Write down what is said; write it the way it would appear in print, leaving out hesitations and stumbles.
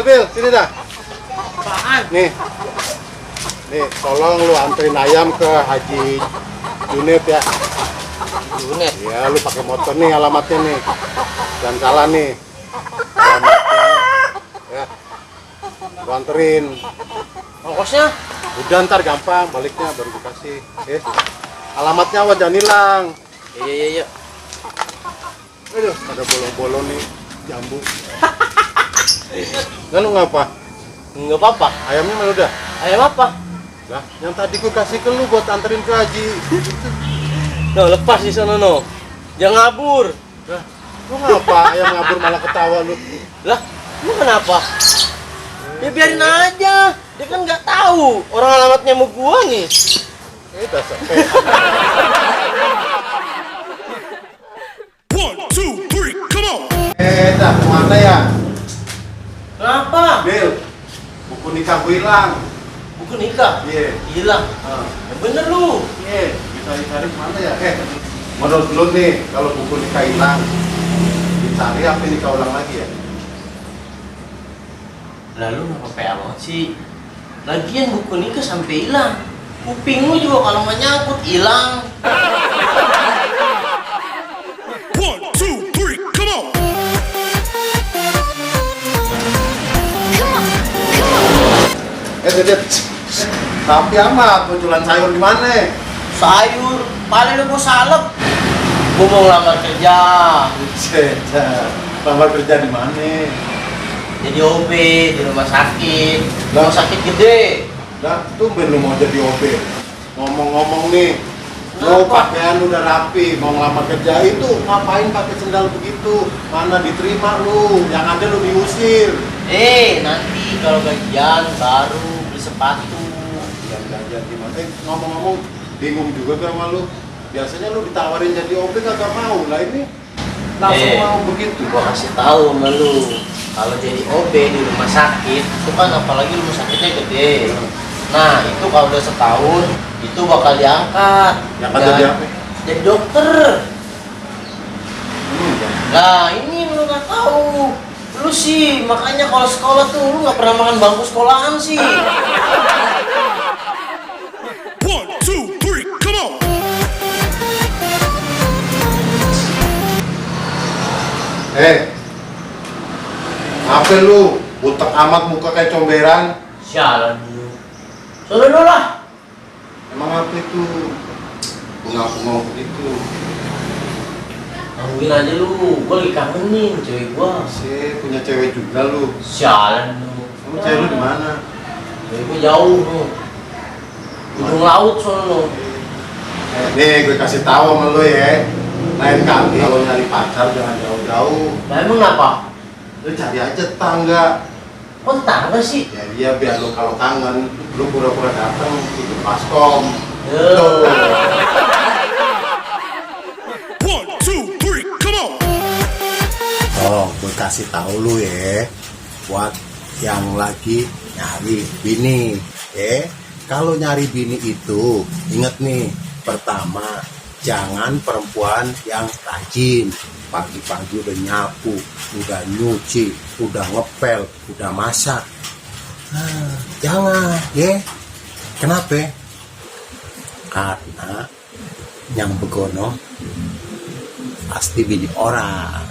Bil, sini dah. Apaan? Nih, tolong lu anterin ayam ke Haji Juned ya. Juned? Ya, lu pakai motor nih alamatnya nih. Jangan salah nih. Alamatnya, ya. Lu anterin. Ongkosnya? Udah ntar gampang, baliknya baru dikasih. Alamatnya awas jangan hilang. Iya. Aduh, ada bolong-bolong nih, jambu. Nah, lu ngapa? Nggak apa-apa. Ayamnya mana udah? Ayam apa? Lah, yang tadi gue kasih ke lu buat anterin ke Haji. No, lepas di sana no. Jangan ngabur. Lah, lu ngapa ayam ngabur malah ketawa lu? Lah, lu kenapa? Ya biarin aja. Dia kan nggak tahu orang alamatnya mau gua nih. Dasar. 1, 2, 3, come on! Dah, kemana ya? Kenapa? Bil, buku nikah gue hilang. Buku nikah? Iya. Hilang. Ya bener lu. Iya, dicari-cari kemana ya? Menurut lu nih, kalau buku nikah hilang, dicari apa nikah ulang lagi ya? Lalu nggak apa-apa amat sih. Lagian buku nikah sampai hilang. Kupingmu juga kalau nggak nyangkut hilang. 1, 2, 3, come on! Dedet. Tapi amat, munculan sayur di mana? Sayur, paling lu gua salep. Gua mau ngelamar kerja. Lamar kerja di mana? Jadi OB di rumah sakit. Rumah sakit gede. Lah, tumben lu mau jadi OB. Ngomong-ngomong nih, lu Kenapa? pakaian udah rapi, mau ngelamar kerja itu ngapain pakai sendal begitu? Mana diterima lu? Yang ada lu diusir. Nanti kalau gajian baru beli sepatu. Yang gajian gimana? Ngomong-ngomong, bingung juga gak sama lu? Biasanya lu ditawarin jadi OB kagak mau. Lah ini langsung mau begitu. Gua kasih tahu sama lu. Kalau jadi OB di rumah sakit, itu kan apalagi rumah sakitnya gede. Nah, itu kalau udah setahun, itu bakal diangkat. Yang jadi apa? Jadi dokter. Nah, ini lu nggak tahu. Lu sih, makanya kalau sekolah tuh lu nggak pernah makan bangku sekolahan sih. 1, 2, 3, come on! Apa lu? Butek amat muka kayak comberan. Sialan lu. Sudah dulu lah. Emang apa itu? Bunga-bunga begitu. Gangguin aja lu, gua lagi kangenin cewek gua. Punya cewek juga lu. Sialan lu. Kamu cewek lu di mana? Cewek gua jauh lu. Ujung laut sono lu. Nih, gue kasih tahu sama lu ya. Lain kali kalau nyari pacar jangan jauh-jauh. Nah emang kenapa? Lu cari aja tetangga. Kok tetangga sih? Ya iya, biar lu kalau kangen, lu pura-pura datang ikut paskom. Tuh. 1, 2, 3, come on! Oh, gue kasih tahu lu ya, buat yang lagi nyari bini, ya. Kalau nyari bini itu, inget nih, pertama, jangan perempuan yang rajin. Pagi-pagi udah nyapu, udah nyuci, udah ngepel, udah masak. Jangan, ya. Kenapa? Karena yang begono pasti bini orang.